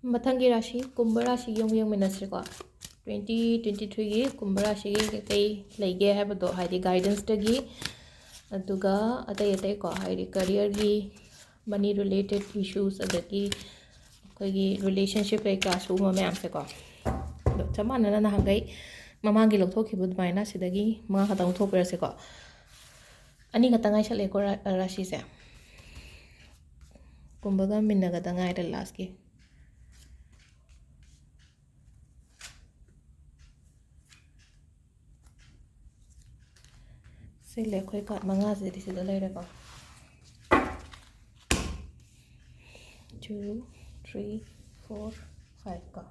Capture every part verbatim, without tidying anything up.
ꯃꯊꯪꯒꯤ ꯔꯥꯁꯤ, ꯀꯨꯝꯚ ꯔꯥꯁꯤꯒꯤ ꯑꯃꯨꯛ ꯌꯦꯡꯃꯤꯟꯅꯁꯤꯀꯣ꯫ Twenty twenty threeꯒꯤ ꯀꯨꯝꯚ ꯔꯥꯁꯤꯒꯤ ꯀꯩꯀꯩ ꯂꯩꯒꯦ ꯍꯥꯏꯕꯗꯣ, ꯍꯥꯏꯗꯤ guidanceꯇꯒꯤ, ꯑꯗꯨꯒ ꯑꯇꯩ ꯑꯇꯩꯀꯣ, ꯍꯥꯏꯗꯤ careerꯒꯤ, money related issues, ꯑꯗꯒꯤ ꯑꯩꯈꯣꯏꯒꯤ relationship ꯀꯩꯀꯥ ꯁꯤꯒꯨꯝꯕ ꯃꯌꯥꯝꯁꯦꯀꯣ꯫ ꯑꯗꯣ ꯆꯞ ꯃꯥꯟꯅꯅ ꯅꯍꯥꯟꯈꯩ ꯃꯃꯥꯡꯒꯤ ꯂꯧꯊꯣꯛꯈꯤꯕ ꯑꯗꯨꯃꯥꯏꯅ ꯁꯤꯗꯒꯤ ꯃꯉꯥ ꯈꯛꯇꯪ ꯂꯧꯊꯣꯛꯄꯤꯔꯁꯦꯀꯣ꯫ ꯑꯅꯤ ꯈꯛꯇꯪ ꯉꯥꯏꯁꯜꯂꯛꯑꯦꯀꯣ ꯔꯥ-, ꯔꯥꯁꯤꯁꯦ꯫ ꯀꯨꯝꯚꯒ ꯃꯤꯟꯅꯒꯗ ꯉꯥꯏꯔꯦ lastꯀꯤ꯫ ꯁꯤ ꯂꯩ, ꯑꯩꯈꯣꯏ card ꯃꯉꯥꯁꯤꯗꯤ ꯁꯤꯗ ꯂꯩꯔꯦꯀꯣ꯫ Two, three, four, five ꯀꯣ꯫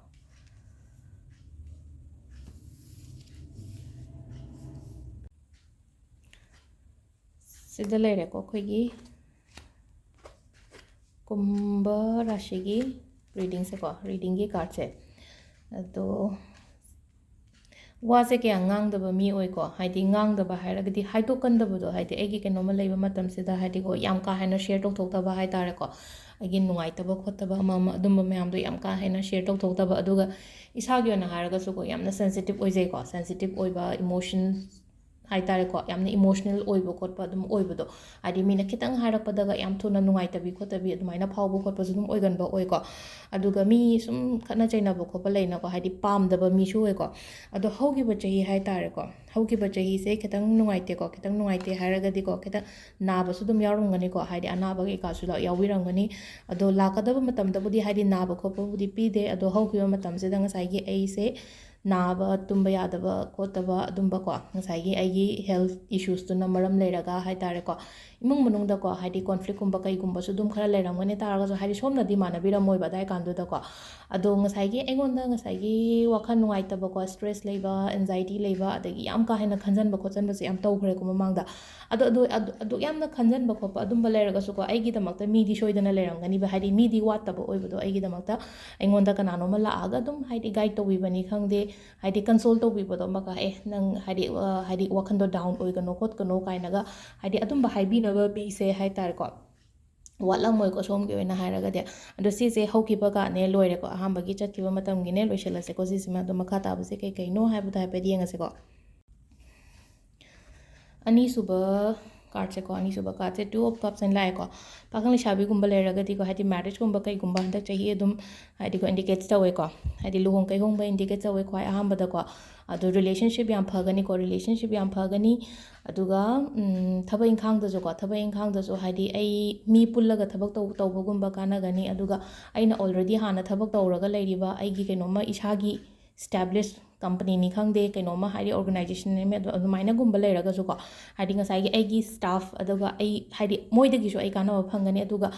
ꯁꯤꯗ ꯂꯩꯔꯦꯀꯣ ꯑꯩꯈꯣꯏꯒꯤ ꯀꯨꯝꯚ ꯔꯥꯁꯤꯒꯤ readingꯁꯦꯀꯣ, readingꯒꯤ cardꯁꯦ꯫ ꯑꯗꯣ ꯋꯥꯁꯦ ꯀꯌꯥ ꯉꯥꯡꯗꯕ ꯃꯤ ꯑꯣꯏꯀꯣ, ꯍꯥꯏꯗꯤ ꯉꯥꯡꯗꯕ ꯍꯥꯏꯔꯒꯗꯤ ꯍꯥꯏꯗꯣꯛꯀꯟꯗꯕꯗꯣ, ꯍꯥꯏꯗꯤ ꯑꯩꯒꯤ ꯀꯩꯅꯣꯝꯃ ꯂꯩꯕ ꯃꯇꯝꯁꯤꯗ ꯍꯥꯏꯗꯤꯀꯣ, ꯌꯥꯝ ꯀꯥ ꯍꯦꯟꯅ share ꯇꯧꯊꯣꯛꯇꯕ ꯍꯥꯏꯇꯥꯔꯦꯀꯣ꯫ ꯑꯩꯒꯤ ꯅꯨꯡꯉꯥꯏꯇꯕ ꯈꯣꯠꯇꯕ ꯑꯃ ꯑꯃ ꯑꯗꯨꯝꯕ ꯃꯌꯥꯝꯗꯣ ꯌꯥꯝ ꯀꯥ ꯍꯦꯟꯅ share ꯇꯧꯊꯣꯛꯇꯕ꯫ ꯑꯗꯨꯒ ꯏꯁꯥꯒꯤ ꯑꯣꯏꯅ ꯍꯥꯏꯔꯒꯁꯨꯀꯣ, ꯌꯥꯝꯅ sensitive ꯑꯣꯏꯖꯩꯀꯣ, sensitive ꯑꯣꯏꯕ, emotions ꯍꯥꯏꯇꯥꯔꯦꯀꯣ, ꯌꯥꯝꯅ emotional ꯑꯣꯏꯕ ꯈꯣꯠꯄ ꯑꯗꯨꯝ ꯑꯣꯏꯕꯗꯣ, ꯍꯥꯏꯗꯤ ꯃꯤꯅ ꯈꯤꯇꯪ ꯍꯥꯏꯔꯛꯄꯗꯒ ꯌꯥꯝ ꯊꯨꯅ ꯅꯨꯡꯉꯥꯏꯇꯕꯤ ꯈꯣꯠꯇꯕꯤ ꯑꯗꯨꯃꯥꯏꯅ ꯐꯥꯎꯕ ꯈꯣꯠꯄꯁꯨ ꯑꯗꯨꯝ ꯑꯣꯏꯒꯟꯕ ꯑꯣꯏꯀꯣ꯫ ꯑꯗꯨꯒ ꯃꯤ ꯁꯨꯝ ꯈꯠꯅ ꯆꯩꯅꯕ ꯈꯣꯠꯄ ꯂꯩꯅꯀꯣ, ꯍꯥꯏꯗꯤ ꯄꯥꯝꯗꯕ ꯃꯤꯁꯨ ꯑꯣꯏꯀꯣ꯫ ꯑꯗꯣ ꯍꯧꯈꯤꯕ ꯆꯍꯤ ꯍꯥꯏꯇꯥꯔꯦꯀꯣ, ꯍꯧꯈꯤꯕ ꯆꯍꯤꯁꯦ ꯈꯤꯇꯪ ꯅꯨꯡꯉꯥꯏꯇꯦꯀꯣ, ꯈꯤꯇꯪ ꯅꯨꯡꯉꯥꯏꯇꯦ ꯍꯥꯏꯔꯒꯗꯤꯀꯣ, ꯈꯤꯇꯪ ꯅꯥꯕꯁꯨ ꯑꯗꯨꯝ ꯌꯥꯎꯔꯝꯒꯅꯤꯀꯣ, ꯍꯥꯏꯗꯤ ꯑꯅꯥꯕ ꯀꯩꯀꯥꯁꯨ ꯂ-, ꯌꯥꯎꯕꯤꯔꯝꯒꯅꯤ꯫ ꯑꯗꯣ ꯂꯥꯛꯀꯗꯕ ꯃꯇꯝꯗꯕꯨꯗꯤ ꯍꯥꯏꯗꯤ ꯅꯥꯕ ꯈꯣꯠꯄꯕꯨꯗꯤ ꯄꯤꯗꯦ, ꯑꯗꯣ ꯍꯧꯈꯤꯕ ꯃꯇꯝꯁꯤꯗ ꯉꯁꯥꯏꯒꯤ ꯑꯩꯁꯦ ꯅꯥꯕ, ꯇꯨꯝꯕ ꯌꯥꯗꯕ ꯈꯣꯠꯇꯕ ꯑꯗꯨꯝꯕꯀꯣ, ꯉꯁꯥꯏꯒꯤ ꯑꯩꯒꯤ health issuesꯇꯨꯅ ꯃꯔꯝ ꯂꯩꯔꯒ ꯍꯥꯏꯇꯥꯔꯦꯀꯣ, ꯏꯃꯨꯡ ꯃꯅꯨꯡꯗꯀꯣ, ꯍꯥꯏꯗꯤ conflictꯀꯨꯝꯕ ꯀꯩꯒꯨꯝꯕꯁꯨ ꯑꯗꯨꯝ ꯈꯔ ꯂꯩꯔꯝꯒꯅꯤ ꯇꯥꯔꯒꯁꯨ, ꯍꯥꯏꯗꯤ ꯁꯣꯝꯅꯗꯤ ꯃꯥꯟꯅꯕꯤꯔꯝꯃꯣꯏꯕ ꯑꯗꯥꯏ ꯀꯥꯟꯗꯨꯗꯀꯣ꯫ ꯑꯗꯣ ꯉꯁꯥꯏꯒꯤ ꯑꯩꯉꯣꯟꯗ ꯉꯁꯥꯏꯒꯤ ꯋꯥꯈꯜ ꯅꯨꯡꯉꯥꯏꯇꯕꯀꯣ, stress ꯂꯩꯕ, anxiety ꯂꯩꯕ, ꯑꯗꯒꯤ ꯌꯥꯝ ꯀꯥ ꯍꯦꯟꯅ ꯈꯟꯖꯟꯕ ꯈꯣꯠꯆꯟꯕꯁꯦ ꯌꯥꯝ ꯇꯧꯈ꯭ꯔꯦꯀꯣ ꯃꯃꯥꯡꯗ꯫ ꯑꯗꯣ ꯑꯗꯨ, ꯑꯗꯨ, ꯑꯗꯨꯛ ꯌꯥꯝꯅ ꯈꯟꯖꯟꯕ ꯈꯣꯠꯄ ꯑꯗꯨꯝꯕ ꯂꯩꯔꯒꯁꯨꯀꯣ, ꯑꯩꯒꯤꯗꯃꯛꯇ ꯃꯤꯗꯤ ꯁꯣꯏꯗꯅ ꯂꯩꯔꯝꯒꯅꯤꯕ, ꯍꯥꯏꯗꯤ ꯃꯤꯗꯤ ꯋꯥꯠꯇꯕ ꯑꯣꯏꯕꯗꯣ ꯑꯩꯒꯤꯗꯃꯛꯇ꯫ ꯑꯩꯉꯣꯟꯗ ꯀꯅꯥꯅꯣꯝꯃ ꯂꯥꯛꯑꯒ ꯑꯗꯨꯝ ꯍꯥꯏꯗꯤ guide ꯇꯧꯕꯤꯕꯅꯤ ꯈꯪꯗꯦ, ꯍꯥꯏꯗꯤ console ꯇꯧꯕꯤꯕꯗꯣ ꯑꯃꯒ, "ꯑꯦ, ꯅꯪ ꯍꯥꯏꯗꯤ, ꯑ, ꯍꯥꯏꯗꯤ ꯋꯥꯈꯟꯗꯣ down ꯑꯣꯏꯒꯅꯣ ꯈꯣꯠꯀꯅꯣ" ꯀꯥꯏꯅꯒ ꯍꯥꯏꯗꯤ ꯑꯗꯨꯝꯕ ꯍꯥꯏꯕꯤꯅꯕ ꯃꯤꯁꯦ ꯍꯥꯏꯇꯥꯔꯦꯀꯣ꯫ ꯋꯥꯠꯂꯝꯃꯣꯏꯀꯣ ꯁꯣꯝꯒꯤ ꯑꯣꯏꯅ ꯍꯥꯏꯔꯒꯗꯤ꯫ ꯑꯗꯣ ꯁꯤꯁꯦ ꯍꯧꯈꯤꯕ ꯀꯥꯔꯠꯅꯦ, ꯂꯣꯏꯔꯦꯀꯣ, ꯑꯍꯥꯟꯕꯒꯤ ꯆꯠꯈꯤꯕ ꯃꯇꯝꯒꯤꯅꯦ, ꯂꯣꯏꯁꯤꯜꯂꯁꯦꯀꯣ ꯁꯤꯁꯤꯃ꯫ ꯑꯗꯣ ꯃꯈꯥ ꯇꯥꯕꯁꯦ ꯀꯩ ꯀꯩꯅꯣ ꯍꯥꯏꯕꯗꯣ ꯍꯥꯏꯐꯦꯠ ꯌꯦꯡꯉꯁꯤꯀꯣ꯫ ꯑꯅꯤꯁꯨꯕ ꯀꯥꯔꯠꯁꯦꯀꯣ, ꯑꯅꯤꯁꯨꯕ ꯀꯥꯔꯠꯁꯦ Two of Cups ꯍꯥꯏꯅ ꯂꯥꯛꯑꯦꯀꯣ꯫ ꯄꯥꯈꯪ ꯂꯩꯁꯥꯕꯤꯒꯨꯝꯕ ꯂꯩꯔꯒꯗꯤꯀꯣ, ꯍꯥꯏꯗꯤ ꯃꯦꯔꯤꯖꯀꯨꯝꯕ ꯀꯩꯒꯨꯝꯕ ꯍꯟꯗꯛ ꯆꯍꯤ ꯑꯗꯨꯝ ꯍꯥꯏꯗꯤꯀꯣ ꯏꯟꯗꯤꯀꯦꯠꯁ ꯇꯧꯋꯦꯀꯣ꯫ ꯍꯥꯏꯗꯤ ꯂꯨꯍꯣꯡ ꯀꯩꯍꯣꯡꯕ ꯏꯟꯗꯤꯀꯦꯠ ꯇꯧꯋꯦ ꯈ꯭ꯋꯥꯏ ꯑꯍꯥꯟꯕꯗꯀꯣ꯫ ꯑꯗꯣ ꯔꯤꯂꯦꯁꯟꯁꯤꯞ ꯌꯥꯝ ꯐꯒꯅꯤꯀꯣ, ꯔꯤꯂꯦꯁꯟꯁꯤꯞ ꯌꯥꯝ ꯐꯒꯅꯤ꯫ ꯑꯗꯨꯒ ꯎꯝ, ꯊꯕꯛ ꯏꯪꯈꯥꯡꯗꯁꯨꯀꯣ, ꯊꯕꯛ ꯏꯪꯈꯥꯡꯗꯁꯨ ꯍꯥꯏꯗꯤ ꯑꯩ ꯃꯤ ꯄꯨꯜꯂꯒ ꯊꯕꯛ ꯇꯧ ꯇꯧꯕꯒꯨꯝꯕ ꯀꯥꯟꯅꯒꯅꯤ꯫ ꯑꯗꯨꯒ ꯑꯩꯅ ꯑꯣꯜꯔꯦꯗꯤ ꯍꯥꯟꯅ ꯊꯕꯛ ꯇꯧꯔꯒ ꯂꯩꯔꯤꯕ ꯑꯩꯒꯤ ꯀꯩꯅꯣꯝꯃ ꯏꯁꯥꯒꯤ ꯏꯁꯇꯥꯕ꯭ꯂꯤꯁ ꯀꯝꯄꯅꯤꯅꯤ ꯈꯪꯗꯦ, ꯀꯩꯅꯣꯝꯃ ꯍꯥꯏꯗꯤ ꯑꯣꯔꯒꯅꯥꯏꯖꯦꯁꯟ ꯑꯃ ꯑꯗꯨ ꯑꯗꯨꯃꯥꯏꯅꯒꯨꯝꯕ ꯂꯩꯔꯒꯁꯨꯀꯣ, ꯍꯥꯏꯗꯤ ꯉꯁꯥꯏꯒꯤ ꯑꯩꯒꯤ ꯁ꯭ꯇꯥꯐ ꯑꯗꯨꯒ ꯑꯩ ꯍꯥꯏꯗꯤ ꯃꯣꯏꯗꯒꯤꯁꯨ ꯑꯩ ꯀꯥꯟꯅꯕ ꯐꯪꯒꯅꯤ꯫ ꯑꯗꯨꯒ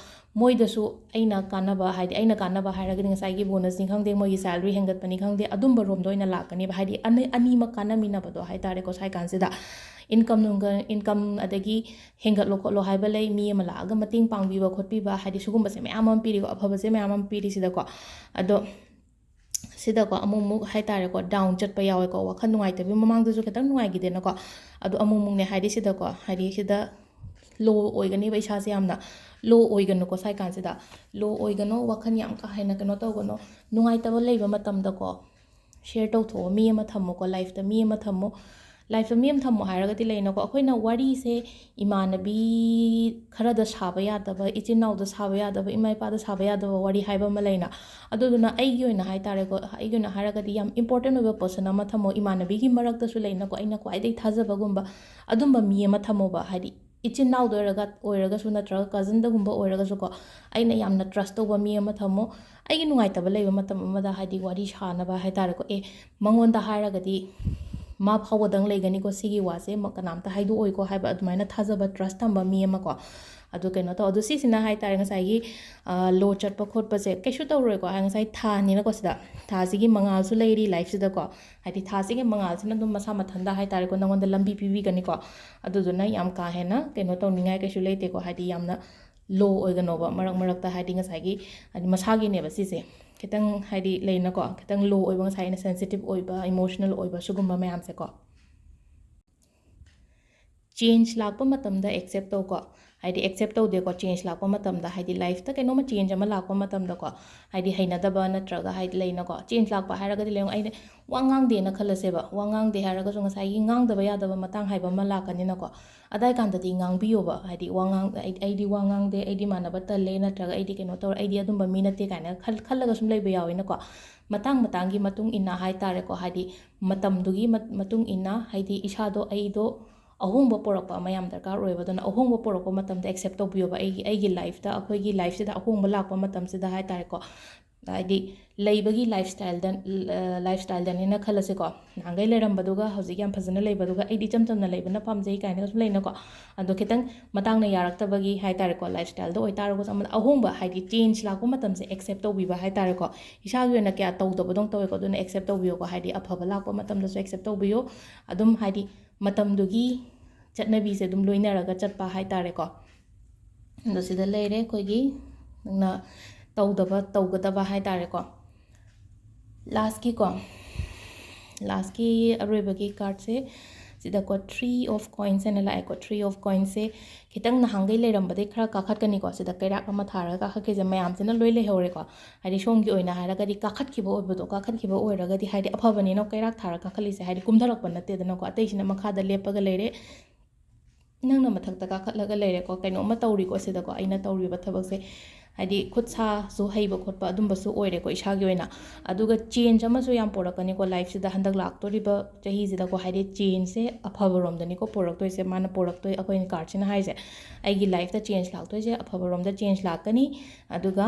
ꯃꯣꯏꯗꯁꯨ ꯑꯩꯅ ꯀꯥꯟꯅꯕ, ꯍꯥꯏꯗꯤ ꯑꯩꯅ ꯀꯥꯟꯅꯕ ꯍꯥꯏꯔꯒꯗꯤ ꯉꯁꯥꯏꯒꯤ ꯕꯣꯅꯁꯅꯤ ꯈꯪꯗꯦ, ꯃꯣꯏꯒꯤ ꯁꯦꯂꯔꯤ ꯍꯦꯟꯒꯠꯄꯅꯤ ꯈꯪꯗꯦ, ꯑꯗꯨꯝꯕ ꯔꯣꯝꯗ ꯑꯣꯏꯅ ꯂꯥꯛꯀꯅꯦꯕ꯫ ꯍꯥꯏꯗꯤ ꯑꯅꯤ ꯑꯅꯤꯃꯛ ꯀꯥꯟꯅꯃꯤꯟꯅꯕꯗꯣ ꯍꯥꯏ ꯇꯥꯔꯦꯀꯣ ꯁ꯭ꯋꯥꯏ ꯀꯥꯟꯁꯤꯗ꯫ ꯏꯟꯀꯝ ꯅꯨꯡꯒ ꯏꯟꯀꯝ ꯑꯗꯒꯤ ꯍꯦꯟꯒꯠꯂꯣ ꯈꯣꯠꯂꯣ ꯍꯥꯏꯕ ꯂꯩ, ꯃꯤ ꯑꯃ ꯂꯥꯛꯑꯒ ꯃꯇꯦꯡ ꯄꯥꯡꯕꯤꯕ ꯈꯣꯠꯄꯤꯕ, ꯍꯥꯏꯗꯤ ꯁꯤꯒꯨꯝꯕꯁꯦ ꯃꯌꯥꯝ ꯑꯃ ꯄꯤꯔꯤꯀꯣ, ꯑꯐꯕꯁꯦ ꯃꯌꯥꯝ ꯑꯃ ꯄꯤꯔꯤꯁꯤꯗꯀꯣ꯫ ꯑꯗꯣ ꯁꯤꯗꯀꯣ ꯑꯃꯨꯛ ꯑꯃꯨꯛ ꯍꯥꯏ ꯇꯥꯔꯦꯀꯣ ꯗꯥꯎꯟ ꯆꯠꯄ ꯌꯥꯎꯋꯦꯀꯣ, ꯋꯥꯈꯜ ꯅꯨꯡꯉꯥꯏꯇꯕꯤ, ꯃꯃꯥꯡꯗꯁꯨ ꯈꯤꯇꯪ ꯅꯨꯡꯉꯥꯏꯈꯤꯗꯦꯅꯀꯣ, ꯑꯗꯣ ꯑꯃꯨꯛ ꯑꯃꯨꯛꯅꯦ ꯍꯥꯏꯗꯤ ꯁꯤꯗꯀꯣ, ꯍꯥꯏꯗꯤ ꯁꯤꯗ ꯂꯣ ꯑꯣꯏꯒꯅꯦꯕ ꯏꯁꯥꯁꯦ ꯌꯥꯝꯅ꯫ ꯂꯣ ꯑꯣꯏꯒꯅꯨꯀꯣ ꯁ꯭ꯋꯥꯏ ꯀꯥꯟꯁꯤꯗ, ꯂꯣ ꯑꯣꯏꯒꯅꯣ, ꯋꯥꯈꯜ ꯌꯥꯝ ꯀꯥ ꯍꯦꯟꯅ ꯀꯩꯅꯣ ꯇꯧꯒꯅꯣ꯫ ꯅꯨꯡꯉꯥꯏꯇꯕ ꯂꯩꯕ ꯃꯇꯝꯗꯀꯣ ꯁꯤꯌꯔ ꯇꯧꯊꯣꯛꯑꯣ, ꯃꯤ ꯑꯃ ꯊꯝꯃꯣꯀꯣ, ꯂꯥꯏꯐꯇ ꯃꯤ ꯑꯃ ꯊꯝꯃꯣ꯫ ꯂꯥꯏꯐꯇ ꯃꯤ ꯑꯃ ꯊꯝꯃꯣ ꯍꯥꯏꯔꯒꯗꯤ ꯂꯩꯅꯀꯣ, ꯑꯩꯈꯣꯏꯅ ꯋꯥꯔꯤꯁꯦ ꯏꯃꯥꯟꯅꯕꯤ ꯈꯔꯗ ꯁꯥꯕ ꯌꯥꯗꯕ, ꯏꯆꯤꯟ ꯏꯅꯥꯎꯗ ꯁꯥꯕ ꯌꯥꯗꯕ, ꯏꯃꯥ ꯏꯄꯥꯗ ꯁꯥꯕ ꯌꯥꯗꯕ ꯋꯥꯔꯤ ꯍꯥꯏꯕ ꯑꯃ ꯂꯩꯅ꯫ ꯑꯗꯨꯗꯨꯅ ꯑꯩꯒꯤ ꯑꯣꯏꯅ ꯍꯥꯏ ꯇꯥꯔꯦꯀꯣ, ꯑꯩꯒꯤ ꯑꯣꯏꯅ ꯍꯥꯏꯔꯒꯗꯤ ꯌꯥꯝ ꯏꯝꯄꯣꯔꯇꯦꯟ ꯑꯣꯏꯕ ꯄꯔꯁꯟ ꯑꯃ ꯊꯝꯃꯣ꯫ ꯏꯃꯥꯟꯅꯕꯤꯒꯤ ꯃꯔꯛꯇꯁꯨ ꯂꯩꯅꯀꯣ, ꯑꯩꯅ ꯈ꯭ꯋꯥꯏꯗꯒꯤ ꯊꯥꯖꯕꯒꯨꯝꯕ ꯑꯗꯨꯝꯕ ꯃꯤ ꯑꯃ ꯊꯝꯃꯣꯕ꯫ ꯍꯥꯏꯗꯤ ꯏꯆꯤꯟ ꯏꯅꯥꯎꯗ ꯑꯣꯏꯔꯒ ꯑꯣꯏꯔꯒꯁꯨ ꯅꯠꯇ꯭ꯔꯒ ꯀꯖꯟꯗꯒꯨꯝꯕ ꯑꯣꯏꯔꯒꯁꯨꯀꯣ, ꯑꯩꯅ ꯌꯥꯝꯅ ꯇ꯭ꯔꯁ ꯇꯧꯕ ꯃꯤ ꯑꯃ ꯊꯝꯃꯣ꯫ ꯑꯩꯒꯤ ꯅꯨꯡꯉꯥꯏꯇꯕ ꯂꯩꯕ ꯃꯇꯝ ꯑꯃꯗ ꯍꯥꯏꯗꯤ ꯋꯥꯔꯤ ꯁꯥꯅꯕ ꯍꯥꯏ ꯇꯥꯔꯦꯀꯣ, ꯑꯦ ꯃꯉꯣꯟꯗ ꯍꯥꯏꯔꯒꯗꯤ ꯃꯥ ꯐꯥꯎꯕꯗꯪ ꯂꯩꯒꯅꯤꯀꯣ ꯁꯤꯒꯤ ꯋꯥꯁꯦ, ꯃ- ꯀꯅꯥꯝꯇ ꯍꯥꯏꯗꯣꯛꯑꯣꯏꯀꯣ ꯍꯥꯏꯕ ꯑꯗꯨꯃꯥꯏꯅ ꯊꯥꯖꯕ, ꯇ꯭ꯔꯁ ꯊꯝꯕ ꯃꯤ ꯑꯃꯀꯣ꯫ ꯑꯗꯨ ꯀꯩꯅꯣ ꯇꯧ, ꯑꯗꯨ ꯁꯤꯁꯤꯅ ꯍꯥꯏ ꯇꯥꯔꯦ ꯉꯁꯥꯏꯒꯤ ꯂꯣ ꯆꯠꯄ ꯈꯣꯠꯄꯁꯦ ꯀꯩꯁꯨ ꯇꯧꯔꯣꯏꯀꯣ꯫ ꯍꯥꯏ ꯉꯁꯥꯏ ꯊꯥꯅꯤꯅꯀꯣ, ꯁꯤꯗ ꯊꯥꯁꯤꯒꯤ ꯃꯉꯥꯜꯁꯨ ꯂꯩꯔꯤ ꯂꯥꯏꯐꯁꯤꯗꯀꯣ꯫ ꯍꯥꯏꯗꯤ ꯊꯥꯁꯤꯒꯤ ꯃꯉꯥꯜꯁꯤꯅ ꯑꯗꯨꯝ ꯃꯁꯥ ꯃꯊꯟꯇ ꯍꯥꯏ ꯇꯥꯔꯦꯀꯣ ꯅꯉꯣꯟꯗ ꯂꯝꯕꯤ ꯄꯤꯕꯤꯒꯅꯤꯀꯣ꯫ ꯑꯗꯨꯗꯨꯅ ꯌꯥꯝ ꯀꯥ ꯍꯦꯟꯅ ꯀꯩꯅꯣ ꯇꯧꯅꯤꯡꯉꯥꯏ ꯀꯩꯁꯨ ꯂꯩꯇꯦꯀꯣ꯫ ꯍꯥꯏꯗꯤ ꯌꯥꯝꯅ ꯂꯣ ꯑꯣꯏꯒꯅꯣꯕ ꯃꯔꯛ ꯃꯔꯛꯇ, ꯍꯥꯏꯗꯤ ꯉꯁꯥꯏꯒꯤ ꯍꯥꯏꯗꯤ ꯃꯁꯥꯒꯤꯅꯦꯕ ꯁꯤꯁꯦ꯫ ꯈꯤꯇꯪ ꯍꯥꯏꯗꯤ ꯂꯩꯅꯀꯣ, ꯈꯤꯇꯪ ꯂꯣ ꯑꯣꯏꯕ, ꯉꯁꯥꯏ ꯑꯩꯅ ꯁꯦꯟꯁꯤꯇꯤꯞ ꯑꯣꯏꯕ, ꯏꯃꯣꯁꯅꯦꯜ ꯑꯣꯏꯕ, ꯁꯤꯒꯨꯝꯕ ꯃꯌꯥꯝꯁꯦꯀꯣ꯫ ꯆꯦꯟꯖ ꯂꯥꯛꯄ ꯃꯇꯝꯗ ꯑꯦꯛꯁꯦꯞ ꯇꯧꯀꯣ꯫ ꯍꯥꯏꯗꯤ ꯑꯦꯛꯁꯦꯞ ꯇꯧꯗꯦꯀꯣ꯫ ꯆꯦꯟꯖ ꯂꯥꯛꯄ ꯃꯇꯝꯗ, ꯍꯥꯏꯗꯤ ꯂꯥꯏꯐꯇ ꯀꯩꯅꯣꯝꯃ ꯆꯦꯟꯖ ꯑꯃ ꯂꯥꯛꯄ ꯃꯇꯝꯗꯀꯣ, ꯍꯥꯏꯗꯤ ꯍꯩꯅꯗꯕ ꯅꯠꯇ꯭ꯔꯒ ꯍꯥꯏꯗꯤ ꯂꯩꯅꯀꯣ, ꯆꯦꯟꯖ ꯂꯥꯛꯄ ꯍꯥꯏꯔꯒꯗꯤ ꯂꯩꯌꯣ, ꯑꯩꯅ ꯋꯥ ꯉꯥꯡꯗꯦꯅ ꯈꯜꯂꯁꯦꯕ꯫ ꯋꯥ ꯉꯥꯡꯗꯦ ꯍꯥꯏꯔꯒꯁꯨ ꯉꯁꯥꯏꯒꯤ ꯉꯥꯡꯗꯕ ꯌꯥꯗꯕ ꯃꯇꯥꯡ ꯍꯥꯏꯕ ꯑꯃ ꯂꯥꯛꯀꯅꯤꯅꯀꯣ꯫ ꯑꯗꯥꯏ ꯀꯥꯟꯗꯗꯤ ꯉꯥꯡꯕꯤꯌꯣꯕ꯫ ꯍꯥꯏꯗꯤ ꯋꯥ ꯉꯥꯡ-, ꯑꯩ-, "ꯑꯩꯗꯤ ꯋꯥ ꯉꯥꯡꯗꯦ, ꯑꯩꯗꯤ ꯃꯥꯟꯅꯕ ꯇꯜꯂꯦ, ꯅꯠꯇ꯭ꯔꯒ ꯑꯩꯗꯤ ꯀꯩꯅꯣ ꯇꯧꯔꯦ, ꯑꯩꯗꯤ ꯑꯗꯨꯝꯕ ꯃꯤ ꯅꯠꯇꯦ" ꯀꯥꯏꯅ ꯈꯜ-, ꯈꯜꯂꯒ ꯁꯨꯝ ꯂꯩꯕ ꯌꯥꯎꯋꯦꯅꯀꯣ꯫ ꯃꯇꯥꯡ ꯃꯇꯥꯡꯒꯤ ꯃꯇꯨꯡ ꯏꯟꯅ ꯍꯥꯏ ꯇꯥꯔꯦꯀꯣ, ꯍꯥꯏꯗꯤ ꯃꯇꯝꯗꯨꯒꯤ ꯃꯠ-, ꯃꯇꯨꯡ ꯏꯟꯅ, ꯍꯥꯏꯗꯤ ꯏꯁꯥꯗꯣ, ꯑꯩꯗꯣ ꯑꯍꯣꯡꯕ ꯄꯣꯔꯛꯄ ꯑꯃ ꯌꯥꯝ ꯗꯔꯀꯥꯔ ꯑꯣꯏꯌꯦꯕ꯫ ꯑꯗꯨꯅ ꯑꯍꯣꯡꯕ ꯄꯣꯔꯛꯄ ꯃꯇꯝꯗ ꯑꯦꯛꯁꯦꯞ ꯇꯧꯕꯤꯌꯣꯕ꯫ ꯑꯩꯒꯤ, ꯑꯩꯒꯤ ꯂꯥꯏꯐꯇ, ꯑꯩꯈꯣꯏꯒꯤ ꯂꯥꯏꯐꯁꯤꯗ ꯑꯍꯣꯡꯕ ꯂꯥꯛꯄ ꯃꯇꯝꯁꯤꯗ ꯍꯥꯏ ꯇꯥꯔꯦꯀꯣ, ꯍꯥꯏꯗꯤ ꯂꯩꯕꯒꯤ ꯂꯥꯏꯐ ꯁ꯭ꯇꯥꯏꯜꯗ, ꯂꯥꯏꯐ ꯁ꯭ꯇꯥꯏꯜꯗꯅꯦꯅ ꯈꯜꯂꯁꯤꯀꯣ꯫ ꯅꯍꯥꯟꯈꯩ ꯂꯩꯔꯝꯕꯗꯨꯒ ꯍꯧꯖꯤꯛ ꯌꯥꯝ ꯐꯖꯅ ꯂꯩꯕꯗꯨꯒ, "ꯑꯩꯗꯤ ꯏꯆꯝ ꯆꯝꯅ ꯂꯩꯕꯅ ꯄꯥꯝꯖꯩ" ꯀꯥꯏꯅꯒ ꯁꯨꯝ ꯂꯩꯅꯀꯣ꯫ ꯑꯗꯣ ꯈꯤꯇꯪ ꯃꯇꯥꯡꯅ ꯌꯥꯔꯛꯇꯕꯒꯤ ꯍꯥꯏ ꯇꯥꯔꯦꯀꯣ, ꯂꯥꯏꯐ ꯁ꯭ꯇꯥꯏꯜꯗ ꯑꯣꯏꯇꯥꯔꯒꯁꯨ ꯑꯃꯗ ꯑꯍꯣꯡꯕ, ꯍꯥꯏꯗꯤ ꯆꯦꯟꯖ ꯂꯥꯛꯄ ꯃꯇꯝꯁꯦ ꯑꯦꯛꯁꯦꯞ ꯇꯧꯕꯤꯕ ꯍꯥꯏ ꯇꯥꯔꯦꯀꯣ꯫ ꯏꯁꯥꯒꯤ ꯑꯣꯏꯅ ꯀꯌꯥ ꯇꯧꯗꯕꯗꯧꯅ ꯇꯧꯋꯦꯀꯣ, ꯑꯗꯨꯅ ꯑꯦꯛꯁꯦꯞ ꯇꯧꯕꯤꯌꯣꯀꯣ꯫ ꯍꯥꯏꯗꯤ ꯑꯐꯕ ꯂꯥꯛꯄ ꯃꯇꯝꯗꯁꯨ ꯑꯦꯛꯁꯦꯞ ꯇꯧꯕꯤꯌꯣ꯫ ꯑꯗꯨꯝ ꯍꯥꯏꯗꯤ ꯃꯇꯝꯗꯨꯒꯤ ꯆꯠꯅꯕꯤꯁꯦ ꯑꯗꯨꯝ ꯂꯣꯏꯅꯔꯒ ꯆꯠꯄ ꯍꯥꯏ ꯇꯥꯔꯦꯀꯣ꯫ ꯑꯗꯣ ꯁꯤꯗ ꯂꯩꯔꯦ ꯑꯩꯈꯣꯏꯒꯤ ꯅꯪꯅ ꯇꯧꯗꯕ, ꯇꯧꯒꯗꯕ ꯍꯥꯏ ꯇꯥꯔꯦꯀꯣ꯫ ꯂꯥꯁꯀꯤꯀꯣ, ꯂꯥꯁꯀꯤ ꯑꯔꯣꯏꯕꯒꯤ ꯀꯥꯔꯠꯁꯦ ꯁꯤꯗꯀꯣ, ꯊ꯭ꯔꯤ ꯑꯣꯐ ꯀꯣꯏꯟꯁ ꯍꯥꯏꯅ ꯂꯥꯛꯑꯦꯀꯣ꯫ ꯊ꯭ꯔꯤ ꯑꯣꯐ ꯀꯣꯏꯟꯁꯁꯦ ꯈꯤꯇꯪ ꯅꯍꯥꯟꯈꯩ ꯂꯩꯔꯝꯕꯗꯩ ꯈꯔ ꯀꯥꯈꯠꯀꯅꯤꯀꯣ꯫ ꯁꯤꯗ ꯀꯩꯔꯥꯛ ꯑꯃ ꯊꯥꯔꯒ ꯀꯥꯈꯠꯈꯤꯁꯦ ꯃꯌꯥꯝꯁꯤꯅ ꯂꯣꯏ ꯂꯩꯍꯧꯔꯦꯀꯣ꯫ ꯍꯥꯏꯗꯤ ꯁꯣꯝꯒꯤ ꯑꯣꯏꯅ ꯍꯥꯏꯔꯒꯗꯤ ꯀꯥꯈꯠꯈꯤꯕ ꯑꯣꯏꯕꯗꯣ, ꯀꯥꯈꯠꯈꯤꯕ ꯑꯣꯏꯔꯒꯗꯤ ꯍꯥꯏꯗꯤ ꯑꯐꯕꯅꯤꯅ ꯀꯩꯔꯥꯛ ꯊꯥꯔ ꯀꯥꯈꯠꯂꯤꯁꯦ, ꯍꯥꯏꯗꯤ ꯀꯨꯝꯊꯔꯛꯄ ꯅꯠꯇꯦꯗꯅꯀꯣ꯫ ꯑꯇꯩꯁꯤꯅ ꯃꯈꯥꯗ ꯂꯦꯞꯄꯒ ꯂꯩꯔꯦ, ꯅꯪꯅ ꯃꯊꯛꯇ ꯀꯥꯈꯠꯂꯒ ꯂꯩꯔꯦꯀꯣ꯫ ꯀꯩꯅꯣꯝꯃ ꯇꯧꯔꯤꯀꯣ ꯁꯤꯗꯀꯣ, ꯑꯩꯅ ꯇꯧꯔꯤꯕ ꯊꯕꯛꯁꯦ ꯍꯥꯏꯗꯤ ꯈꯨꯠ ꯁꯥꯁꯨ ꯍꯩꯕ ꯈꯣꯠꯄ ꯑꯗꯨꯝꯕꯁꯨ ꯑꯣꯏꯔꯦꯀꯣ ꯏꯁꯥꯒꯤ ꯑꯣꯏꯅ꯫ ꯑꯗꯨꯒ ꯆꯦꯟꯖ ꯑꯃꯁꯨ ꯌꯥꯝ ꯄꯣꯔꯛꯀꯅꯤꯀꯣ ꯂꯥꯏꯐꯁꯤꯗ ꯍꯟꯗꯛ ꯂꯥꯛꯇꯣꯔꯤꯕ ꯆꯍꯤꯁꯤꯗꯀꯣ꯫ ꯍꯥꯏꯗꯤ ꯆꯦꯟꯖꯁꯦ ꯑꯐꯕꯔꯣꯝꯗꯅꯤꯀꯣ ꯄꯣꯔꯛꯇꯣꯏꯁꯦ, ꯃꯥꯅ ꯄꯣꯔꯛꯇꯣꯏ, ꯑꯩꯈꯣꯏꯅ ꯀꯥꯔꯠꯁꯤꯅ ꯍꯥꯏꯁꯦ꯫ ꯑꯩꯒꯤ ꯂꯥꯏꯐꯇ ꯆꯦꯟꯖ ꯂꯥꯛꯇꯣꯏꯁꯦ ꯑꯐꯕꯔꯣꯝꯗ ꯆꯦꯟꯖ ꯂꯥꯛꯀꯅꯤ꯫ ꯑꯗꯨꯒ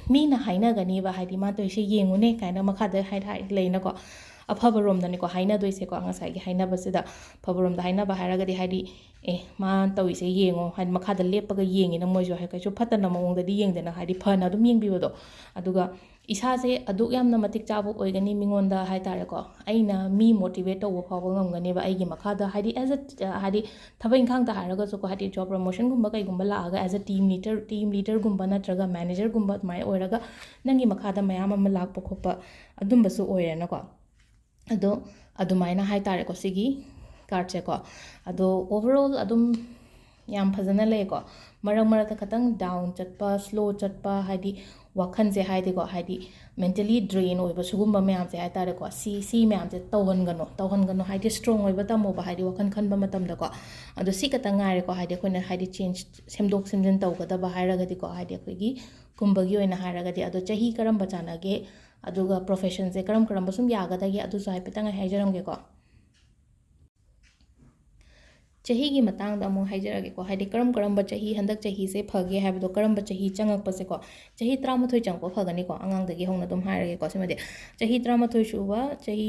ꯃꯤꯅ ꯍꯥꯏꯅꯒꯅꯤꯕ, ꯍꯥꯏꯗꯤ "ꯃꯥ ꯇꯧꯔꯤꯁꯦ ꯌꯦꯡꯉꯨꯅꯦ" ꯀꯥꯏꯅ ꯃꯈꯥꯗ ꯍꯥꯏ-, ꯍꯥꯏ-, ꯂꯩꯅꯀꯣ꯫ ꯑꯐꯕꯔꯣꯝꯗꯅꯤꯀꯣ ꯍꯥꯏꯅꯗꯣꯏꯁꯦꯀꯣ꯫ ꯉꯁꯥꯏꯒꯤ ꯍꯥꯏꯅꯕꯁꯤꯗ ꯑꯐꯕꯔꯣꯝꯗ ꯍꯥꯏꯅꯕ ꯍꯥꯏꯔꯒꯗꯤ ꯍꯥꯏꯗꯤ, "ꯑꯦ, ꯃꯥꯅ ꯇꯧꯔꯤꯁꯦ ꯌꯦꯡꯉꯣ", ꯍꯥꯏꯗꯤ ꯃꯈꯥꯗ ꯂꯦꯞꯄꯒ ꯌꯦꯡꯉꯤꯅ ꯃꯣꯏꯁꯨ ꯍꯥꯏ-, ꯀꯩꯁꯨ ꯐꯠꯇꯅ ꯃꯑꯣꯡꯗꯗꯤ ꯌꯦꯡꯗꯅ, ꯍꯥꯏꯗꯤ ꯐꯅ ꯑꯗꯨꯝ ꯌꯦꯡꯕꯤꯕꯗꯣ꯫ ꯑꯗꯨꯒ ꯏꯁꯥꯁꯦ ꯑꯗꯨꯛ ꯌꯥꯝꯅ ꯃꯇꯤꯛ ꯆꯥꯕ ꯑꯣꯏꯒꯅꯤ ꯃꯤꯉꯣꯟꯗ ꯍꯥꯏ ꯇꯥꯔꯦꯀꯣ꯫ ꯑꯩꯅ ꯃꯤ ꯃꯣꯇꯤꯚꯦꯠ ꯇꯧꯕ ꯐꯥꯎꯕ ꯉꯝꯒꯅꯦꯕ ꯑꯩꯒꯤ ꯃꯈꯥꯗ, ꯍꯥꯏꯗꯤ as a, ꯍꯥꯏꯗꯤ ꯊꯕꯛ ꯏꯪꯈꯥꯡꯗ ꯍꯥꯏꯔꯒꯁꯨꯀꯣ, ꯍꯥꯏꯗꯤ ꯖꯣꯕ ꯄ꯭ꯔꯃꯣꯁꯟꯒꯨꯝꯕ ꯀꯩꯒꯨꯝꯕ ꯂꯥꯛꯑꯒ as a team leader, team leaderꯒꯨꯝꯕ ꯅꯠꯇ꯭ꯔꯒ ꯃꯦꯅꯦꯖꯔꯒꯨꯝꯕ ꯑꯗꯨꯃꯥꯏꯅ ꯑꯣꯏꯔꯒ ꯅꯪꯒꯤ ꯃꯈꯥꯗ ꯃꯌꯥꯝ ꯑꯃ ꯂꯥꯛꯄ ꯈꯣꯠꯄ ꯑꯗꯨꯝꯕꯁꯨ ꯑꯣꯏꯔꯦꯅꯀꯣ꯫ ꯑꯗꯣ ꯑꯗꯨꯃꯥꯏꯅ ꯍꯥꯏ ꯇꯥꯔꯦꯀꯣ ꯁꯤꯒꯤ ꯀꯥꯔꯠꯁꯦꯀꯣ꯫ ꯑꯗꯣ overall ꯑꯗꯨꯝ ꯌꯥꯝ ꯐꯖꯅ ꯂꯩꯀꯣ꯫ ꯃꯔꯛ ꯃꯔꯛꯇ ꯈꯇꯪ down ꯆꯠꯄ, slow ꯆꯠꯄ, ꯍꯥꯏꯗꯤ ꯋꯥꯈꯜꯁꯦ ꯍꯥꯏꯗꯤꯀꯣ, ꯍꯥꯏꯗꯤ mentally drain ꯑꯣꯏꯕ ꯁꯤꯒꯨꯝꯕ ꯃꯌꯥꯝꯁꯦ ꯍꯥꯏꯇꯥꯔꯦꯀꯣ, ꯁꯤ, ꯁꯤ ꯃꯌꯥꯝꯁꯦ ꯇꯧꯍꯟꯒꯅꯨ, ꯇꯧꯍꯟꯒꯅꯨ ꯍꯥꯏꯗꯤ strong ꯑꯣꯏꯕ ꯇꯝꯃꯣꯕ, ꯍꯥꯏꯗꯤ ꯋꯥꯈꯜ ꯈꯟꯕ ꯃꯇꯝꯗꯀꯣ꯫ ꯑꯗꯣ ꯁꯤ ꯈꯛꯇꯪ ꯉꯥꯏꯔꯦꯀꯣ, ꯍꯥꯏꯗꯤ ꯑꯩꯈꯣꯏꯅ ꯍꯥꯏꯗꯤ change, ꯁꯦꯝꯗꯣꯛ ꯁꯦꯝꯖꯤꯟ ꯇꯧꯒꯗꯕ ꯍꯥꯏꯔꯒꯗꯤꯀꯣ, ꯍꯥꯏꯗꯤ ꯑꯩꯈꯣꯏꯒꯤ ꯀꯨꯝꯕꯒꯤ ꯑꯣꯏꯅ ꯍꯥꯏꯔꯒꯗꯤ꯫ ꯑꯗꯣ ꯆꯍꯤ ꯀꯔꯝꯕ ꯆꯥꯟꯅꯒꯦ, ꯑꯗꯨꯒ professionꯁꯦ ꯀꯔꯝ ꯀꯔꯝꯕ ꯁꯨꯝ ꯌꯥꯒꯗꯒꯦ, ꯑꯗꯨꯁꯨ ꯍꯥꯏꯐꯦꯠꯇꯪ ꯑꯩ ꯍꯥꯏꯖꯔꯝꯒꯦꯀꯣ꯫ ꯆꯍꯤꯒꯤ ꯃꯇꯥꯡꯗ ꯑꯃꯨꯛ ꯍꯥꯏꯖꯔꯛꯑꯒꯦꯀꯣ, ꯍꯥꯏꯗꯤ ꯀꯔꯝ ꯀꯔꯝꯕ ꯆꯍꯤ, ꯍꯟꯗꯛ ꯆꯍꯤꯁꯦ ꯐꯒꯦ ꯍꯥꯏꯕꯗꯣ, ꯀꯔꯝꯕ ꯆꯍꯤ ꯆꯪꯉꯛꯄꯁꯦꯀꯣ, ꯆꯍꯤ ꯇꯔꯥꯃꯥꯊꯣꯏ ꯆꯪꯉꯛꯄ ꯐꯒꯅꯤꯀꯣ, ꯑꯉꯥꯡꯗꯒꯤ ꯍꯧꯅ ꯑꯗꯨꯝ ꯍꯥꯏꯔꯒꯦꯀꯣ꯫ ꯁꯤꯃꯗꯤ ꯆꯍꯤ ꯇꯔꯥꯃꯥꯊꯣꯏ ꯁꯨꯕ, ꯆꯍꯤ,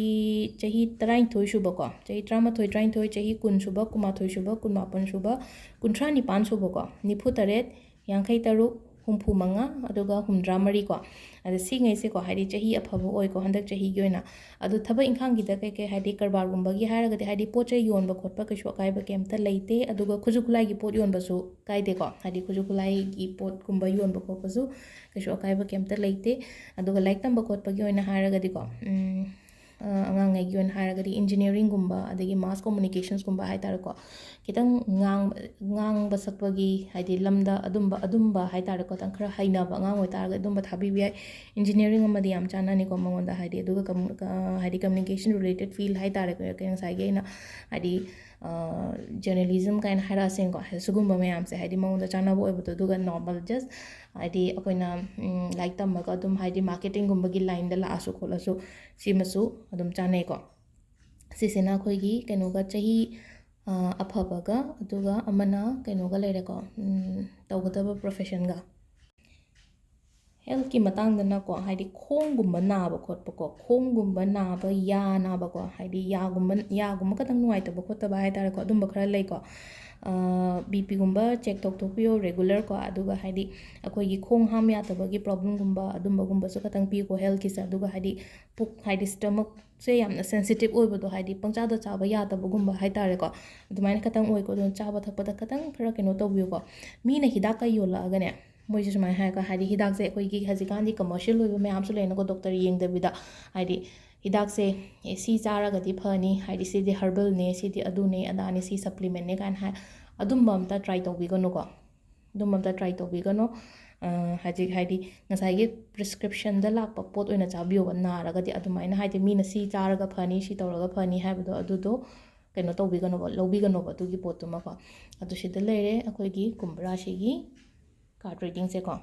ꯆꯍꯤ ꯇꯔꯥꯅꯤꯊꯣꯏ ꯁꯨꯕꯀꯣ, ꯆꯍꯤ ꯇꯔꯥꯃꯥꯊꯣꯏ, ꯇꯔꯥꯅꯤꯊꯣꯏ, ꯆꯍꯤ ꯀꯨꯟ ꯁꯨꯕ, ꯀꯨꯟꯃꯥꯊꯣꯏ ꯁꯨꯕ, ꯀꯨꯟꯃꯥꯄꯟ ꯁꯨꯕ, ꯀꯨꯟꯊ꯭ꯔꯥ ꯅꯤꯄꯥꯟ ꯁꯨꯕꯀꯣ, ꯅꯤꯐꯨ ꯇꯔꯦꯠ, ꯌꯥꯡꯈꯩ ꯇꯔꯨꯛ, ꯍꯨꯝꯐꯨ ꯃꯉꯥ, ꯑꯗꯨꯒ ꯍꯨꯝꯗ꯭ꯔꯥ ꯃꯔꯤꯀꯣ꯫ ꯑꯗ ꯁꯤꯉꯩꯁꯦꯀꯣ, ꯍꯥꯏꯗꯤ ꯆꯍꯤ ꯑꯐꯕ ꯑꯣꯏꯀꯣ ꯍꯟꯗꯛ ꯆꯍꯤꯒꯤ ꯑꯣꯏꯅ꯫ ꯑꯗꯣ ꯊꯕꯛ ꯏꯪꯈꯥꯡꯒꯤꯗ ꯀꯩꯀꯩ, ꯍꯥꯏꯗꯤ ꯀꯔꯕꯥꯔꯒꯨꯝꯕꯒꯤ ꯍꯥꯏꯔꯒꯗꯤ, ꯍꯥꯏꯗꯤ ꯄꯣꯠ ꯆꯩ ꯌꯣꯟꯕ ꯈꯣꯠꯄ ꯀꯩꯁꯨ ꯑꯀꯥꯏꯕ ꯀꯩꯝꯇ ꯂꯩꯇꯦ꯫ ꯑꯗꯨꯒ ꯈꯨꯠꯁꯨ ꯈꯨꯠꯂꯥꯏꯒꯤ ꯄꯣꯠ ꯌꯣꯟꯕꯁꯨ ꯀꯥꯏꯗꯦꯀꯣ, ꯍꯥꯏꯗꯤ ꯈꯨꯠꯁꯨ ꯈꯨꯠꯂꯥꯏꯒꯤ ꯄꯣꯠꯀꯨꯝꯕ ꯌꯣꯟꯕ ꯈꯣꯠꯄꯁꯨ ꯀꯩꯁꯨ ꯑꯀꯥꯏꯕ ꯀꯩꯝꯇ ꯂꯩꯇꯦ꯫ ꯑꯗꯨꯒ ꯂꯥꯏꯔꯤꯛ ꯇꯝꯕ ꯈꯣꯠꯄꯒꯤ ꯑꯣꯏꯅ ꯍꯥꯏꯔꯒꯗꯤꯀꯣ, ꯎꯝ, ꯑ, ꯑꯉꯥꯡꯉꯩꯒꯤ ꯑꯣꯏꯅ ꯍꯥꯏꯔꯒꯗꯤ engineeringꯒꯨꯝꯕ, ꯑꯗꯒꯤ mass communicationsꯒꯨꯝꯕ ꯍꯥꯏꯇꯥꯔꯦꯀꯣ, ꯈꯤꯇꯪ ꯉꯥꯡꯕ, ꯉꯥꯡꯕ ꯁꯛꯄꯒꯤ, ꯍꯥꯏꯗꯤ ꯂꯝꯗ ꯑꯗꯨꯝꯕ, ꯑꯗꯨꯝꯕ ꯍꯥꯏꯇꯥꯔꯦꯀꯣ, ꯈꯤꯇꯪ ꯈꯔ ꯍꯩꯅꯕ ꯑꯉꯥꯡ ꯑꯣꯏꯇꯥꯔꯒꯗꯤ ꯑꯗꯨꯝꯕ ꯊꯥꯕꯤꯕ ꯌꯥꯏ꯫ Engineering ꯑꯃꯗꯤ ꯌꯥꯝ ꯆꯥꯟꯅꯅꯤꯀꯣ ꯃꯉꯣꯟꯗ, ꯍꯥꯏꯗꯤ, ꯑꯗꯨꯒ ꯀꯝ-, ꯑ, ꯍꯥꯏꯗꯤ communication related field ꯍꯥꯏꯇꯥꯔꯦꯀꯣ, ꯉꯁꯥꯏꯒꯤ ꯑꯩꯅ, ꯍꯥꯏꯗꯤ, ꯑ, journalism ꯀꯥꯏꯅ ꯍꯥꯏꯔꯛꯑꯁꯦꯅꯀꯣ, ꯁꯤꯒꯨꯝꯕ ꯃꯌꯥꯝꯁꯦ ꯍꯥꯏꯗꯤ ꯃꯉꯣꯟꯗ ꯆꯥꯟꯅꯕ ꯑꯣꯏꯕꯗꯣ, ꯑꯗꯨꯒ normal just ꯍꯥꯏꯗꯤ ꯑꯩꯈꯣꯏꯅ, ꯎꯝ, ꯂꯥꯏꯔꯤꯛ ꯇꯝꯃꯒ ꯑꯗꯨꯝ ꯍꯥꯏꯗꯤ marketingꯒꯨꯝꯕꯒꯤ lineꯗ ꯂꯥꯛꯑꯁꯨ ꯈꯣꯠꯂꯁꯨ ꯁꯤꯃꯁꯨ ꯑꯗꯨꯝ ꯆꯥꯟꯅꯩꯀꯣ꯫ ꯁꯤꯁꯤꯅ ꯑꯩꯈꯣꯏꯒꯤ ꯀꯩꯅꯣꯒ ꯆꯍꯤ, ꯑ, ꯑꯐꯕꯒ, ꯑꯗꯨꯒ ꯑꯃꯅ ꯀꯩꯅꯣꯒ ꯂꯩꯔꯦꯀꯣ, ꯎꯝ, ꯇꯧꯒꯗꯕ professionꯒ꯫ Healthꯀꯤ ꯃꯇꯥꯡꯗꯅꯀꯣ, ꯍꯥꯏꯗꯤ ꯈꯣꯡꯒꯨꯝꯕ ꯅꯥꯕ ꯈꯣꯠꯄꯀꯣ, ꯈꯣꯡꯒꯨꯝꯕ ꯅꯥꯕ, ꯌꯥ ꯅꯥꯕꯀꯣ, ꯍꯥꯏꯗꯤ ꯌꯥꯒꯨꯝꯕ, ꯌꯥꯒꯨꯝꯕ ꯈꯇꯪ ꯅꯨꯡꯉꯥꯏꯇꯕ ꯈꯣꯠꯇꯕ ꯍꯥꯏꯇꯥꯔꯦꯀꯣ, ꯑꯗꯨꯝꯕ ꯈꯔ ꯂꯩꯀꯣ꯫ ꯑ, BPꯒꯨꯝꯕ check ꯇꯧꯊꯣꯛꯄꯤꯌꯣ regularꯀꯣ, ꯑꯗꯨꯒ ꯍꯥꯏꯗꯤ ꯑꯩꯈꯣꯏꯒꯤ ꯈꯣꯡ ꯍꯥꯝ ꯌꯥꯗꯕꯒꯤ problemꯒꯨꯝꯕ ꯑꯗꯨꯝꯕꯒꯨꯝꯕꯁꯨ ꯈꯇꯪ ꯄꯤꯌꯨꯀꯣ healthꯀꯤꯁꯦ꯫ ꯑꯗꯨꯒ ꯍꯥꯏꯗꯤ ꯄꯨꯛ, ꯍꯥꯏꯗꯤ stomachꯁꯦ ꯌꯥꯝꯅ sensitive ꯑꯣꯏꯕꯗꯣ, ꯍꯥꯏꯗꯤ ꯄꯪꯆꯥꯗ ꯆꯥꯕ ꯌꯥꯗꯕꯒꯨꯝꯕ ꯍꯥꯏꯇꯥꯔꯦꯀꯣ, ꯑꯗꯨꯃꯥꯏꯅ ꯈꯇꯪ ꯑꯣꯏꯀꯣ꯫ ꯑꯗꯨꯅ ꯆꯥꯕ ꯊꯛꯄꯗ ꯈꯇꯪ ꯈꯔ ꯀꯩꯅꯣ ꯇꯧꯕꯤꯌꯨꯀꯣ꯫ ꯃꯤꯅ ꯍꯤꯗꯥꯛꯀ ꯌꯣꯜꯂꯛꯑꯒꯅꯦ, ꯃꯣꯏꯁꯦ ꯁꯨꯃꯥꯏꯅ ꯍꯥꯏꯔꯒ, ꯍꯥꯏꯗꯤ ꯍꯤꯗꯥꯛꯁꯦ ꯑꯩꯈꯣꯏꯒꯤ ꯍꯧꯖꯤꯛꯀꯥꯟꯗꯤ commercial ꯑꯣꯏꯕ ꯃꯌꯥꯝꯁꯨ ꯂꯩꯅꯀꯣ, doctor ꯌꯦꯡꯗꯕꯤꯗ, ꯍꯥꯏꯗꯤ ꯍꯤꯗꯥꯛꯁꯦ, "ꯑꯦ, ꯁꯤ ꯆꯥꯔꯒꯗꯤ ꯐꯅꯤ, ꯍꯥꯏꯗꯤ ꯁꯤꯗꯤ herbalꯅꯦ, ꯁꯤꯗꯤ ꯑꯗꯨꯅꯦ ꯑꯗꯥꯅꯦ, ꯁꯤ supplementꯅꯦ" ꯀꯥꯏꯅ ꯍꯥꯏ꯫ ꯑꯗꯨꯝꯕ ꯑꯝꯇ ꯇ꯭ꯔꯥꯏ ꯇꯧꯕꯤꯒꯅꯨꯀꯣ꯫ ꯑꯗꯨꯝꯕ ꯑꯝꯇ ꯇ꯭ꯔꯥꯏ ꯇꯧꯕꯤꯒꯅꯨ꯫ ꯍꯧꯖꯤꯛ ꯍꯥꯏꯗꯤ ꯉꯁꯥꯏꯒꯤ ꯄ꯭ꯔꯤꯁꯀ꯭ꯔꯤꯞꯁꯟꯗ ꯂꯥꯛꯄ ꯄꯣꯠ ꯑꯣꯏꯅ ꯆꯥꯕꯤꯌꯣꯕ꯫ ꯅꯥꯔꯒꯗꯤ ꯑꯗꯨꯃꯥꯏꯅ ꯍꯥꯏꯗꯤ ꯃꯤꯅ ꯁꯤ ꯆꯥꯔꯒ ꯐꯅꯤ, ꯁꯤ ꯇꯧꯔꯒ ꯐꯅꯤ ꯍꯥꯏꯕꯗꯣ ꯑꯗꯨꯗꯣ ꯀꯩꯅꯣ ꯇꯧꯕꯤꯒꯅꯣꯕ, ꯂꯧꯕꯤꯒꯅꯣꯕ ꯑꯗꯨꯒꯤ ꯄꯣꯠꯇꯨꯃꯀꯣ꯫ ꯑꯗꯨ ꯁꯤꯗ ꯂꯩꯔꯦ ꯑꯩꯈꯣꯏꯒꯤ ꯀꯨꯝꯚ ꯔꯥꯁꯤꯒꯤ ꯀꯥꯔꯠ ꯔꯤꯗꯤꯡꯁꯦꯀꯣ꯫